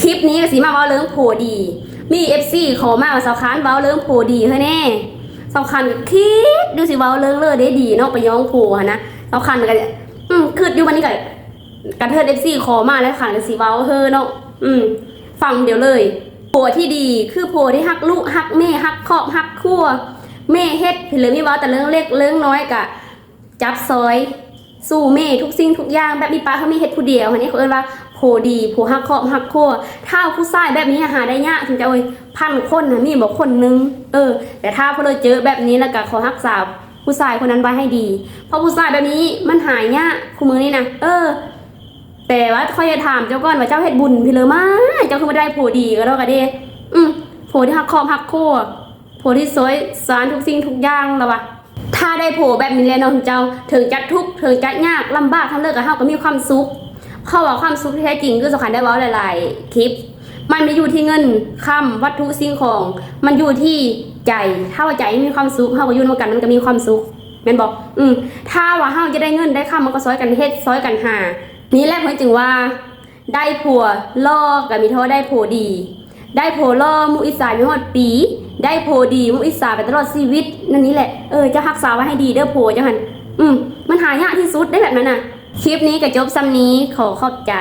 ຄລິບນີ້ກໍຊິມາເວົ້າເລື່ອງຜົວດີ. ມີເອັຟຊີຂໍມາວ່າ ສາວຄານເວົ້າເລື່ອງຜົວດີໃຫ້ແດ່. ສາວຄານກໍຄິດຢູ່ຊິເວົ້າເລື່ອງເລີເດດີເນາະ ໄປຍ້ອງຜົວຫັ້ນນະ. ສາວຄານກໍ ອືມ ຄິດຢູ່ ບັດນີ້ກໍກະເທີດເອັຟຊີຂໍມາແລ້ວ ຄານກໍຊິເວົ້າເຮີເນາະ. ອືມ ຟັງດຽວເລີຍ. ຜົວທີ່ດີຄືຜົວທີ່ຮັກລູກ ຮັກແມ່ ຮັກຄອບຮັກຄົວ. ແມ່ເຮັດ ເຫຼືອມີເວົ້າແຕ່ເລື່ອງເລັກເລື່ອງນ້ອຍ ກະຈັບຊອຍ ສູ່ແມ່ທຸກສິ່ງທຸກຢ່າງ. ແບບນີ້ປະໃຫ້ແມ່ເຮັດຜູ້ດຽວ. ອັນນີ້ເຂົາເອີ້ນວ່າຜົວດີ ຜົວຮັກຄອບຮັກຄົວ. ຖ້າຜູ້ຊາຍແບບນີ້ຫາໄດ້ຍາກ ເຈົ້າເອີຍ. ພັນຄົນຫາມີບໍ່ຄົນໜຶ່ງ. ເອີ ແຕ່ຖ້າເພິ່ນເຈີແບບນີ້ ແລ້ວກໍຂໍຮັກສາຜູ້ຊາຍຄົນນັ້ນໄວ້ໃຫ້ດີ ເພາະຜູ້ຊາຍແບບນີ້ມັນຫາຍາກຄູ່ມື້ນີ້ນະ. ເອີ ແຕ່ວ່າຂ້ອຍຈະຖາມເຈົ້າກ່ອນວ່າ ເຈົ້າເຮັດບຸນພີເລີມາ ເຈົ້າຄືບໍ່ໄດ້ຜົວດີກໍດອກກະເດ. ອືມ ຜົວທີ່ຮັກຄອບຮັກຄົວ ຜົວທີ່ຊ່ອຍຊານທຸກສິ່ງທຸກຢ່າງລະວະ. ຖ້າໄດ້ຜົວແບບນີ້ແລ້ວເນາະເຈົ້າ ເຖິງຈະທຸກ ເຖິງຈະຍາກລຳບາກສ່ຳໃດ ກໍເຮົາກໍມີຄວາມສຸກ. ເພາະວ່າຄວາມສຸກທີ່ແທ້ຈິງ ຄືສຳຄັນໄດ້ເວົ້າຫຼາຍໆຄລິບ ມັນບໍ່ຢູ່ທີ່ເງິນຄຳ ວັດຖຸສິ່ງຂອງ ມັນຢູ່ທີ່ໃຈ. ຖ້າວ່າໃຈມີຄວາມສຸກ ເຮົາກໍຢູ່ນຳກັນ ມັນກໍມີຄວາມສຸກ ແມ່ນບໍ່? ອືມ ຖ້າວ່າເຮົາຈະໄດ້ເງິນໄດ້ຄຳ ມັນກໍຊ່ອຍກັນເຮັດ ຊ່ອຍກັນຫາ. ນີ້ແຫຼະເພິ່ນຈຶ່ງວ່າ ໄດ້ຜົວຫຼໍ່ກໍມີເທົ່າໄດ້ຜົວດີ. ໄດ້ຜົວຫຼໍ່ໝູ່ອິດສາຢູ່ຮອດປີ ໄດ້ຜົວດີໝູ່ອິດສາໄປຕະຫຼອດຊີວິດ. ນັ້ນນີ້ແຫຼະ ເອີ ເຈົ້າຮັກສາໄວ້ໃຫ້ດີເດີຜົວເຈົ້າຫັ້ນ. ອືມ ມັນຫາຍາກທີ່ສຸດເດ້ແບບນັ້ນນະ. ຄລິບນີ້ກໍຈົບສ່ຳນີ້ ຂໍຂອບໃຈ.